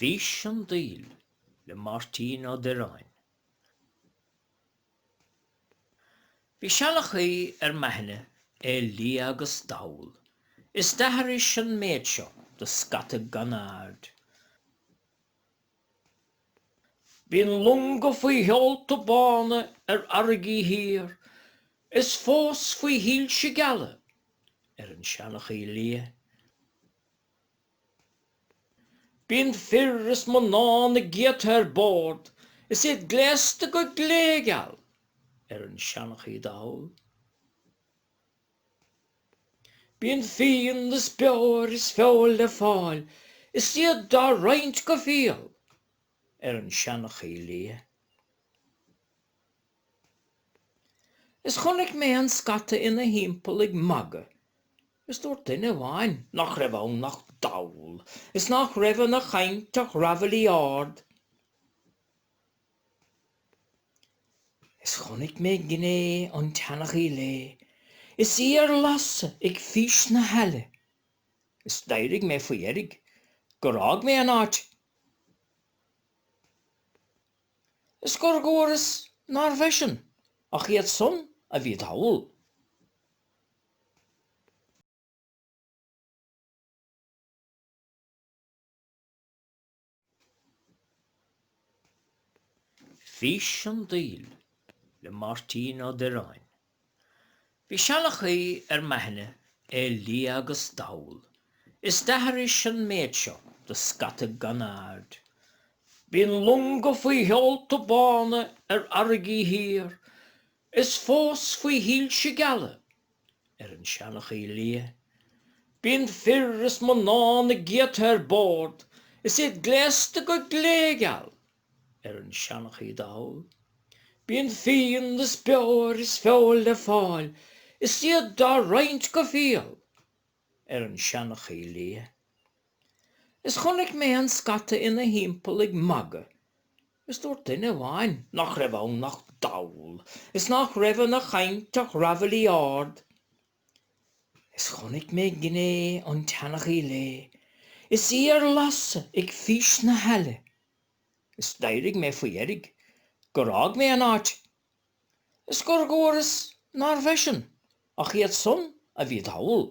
Fís an Daill le Máirtín Ó Direáin. Bhí seanchaí ar m'aithne, é liath agus dall, is d'aithris an méid seo do scata gan aird. Bíonn longa faoi sheolta bána ar fharraigí thiar, is fós faoi shoilse geala ar an seanchaí liath. Bíonn fir is mná na gcéadta ar bord is iad gléasta go gléigeal ar an seanchaí dall. Bíonn fíon is beoir is feoil le fáil is iad dá roinnt go fial ar an seanchaí liath. Is chonaic mé an scata ina thimpeall ag magadh is dúirt duine amháin nach raibh ann ach dall is nach raibh ina chaint ach raimhillí ard. Is chonaic mé gné an tseanchaí léith is í ar lasadh ag fís na haille is d'éirigh mé faoi fheirg gur fhág mé an áit. Is gur dhúras nárbh eisean ach iad san a bhí dall. Fís an Daill le Máirtín Ó Direáin. Bhí seanchaí ar m'aithne, é liath agus dall, is d'aithris an méid seo do scata gan aird. Bíonn longa faoi sheolta bána ar fharraigí thiar, is fós faoi shoilse geala ar an seanchaí liath. Bíonn fir is mná na gcéadta ar bord, is iad gléasta go gléigeal ar an seanchaí dall. Bíonn fíon is beoir is feoil le fáil is iad dá roinnt go fial ar an seanchaí liath. Is chonaic mé an scata ina thimpeall ag magadh is dúirt duine amháin nach raibh ann ach dall is nach raibh ina chaint ach raimhillí ard. Is chonaic mé gné an tseanchaí léith is í ar lasadh ag fís na haille. Is d'éirigh mé faoi fheirg gur fhág mé an áit is gur dhúras nárbh eisean ach iad san a bhí dall.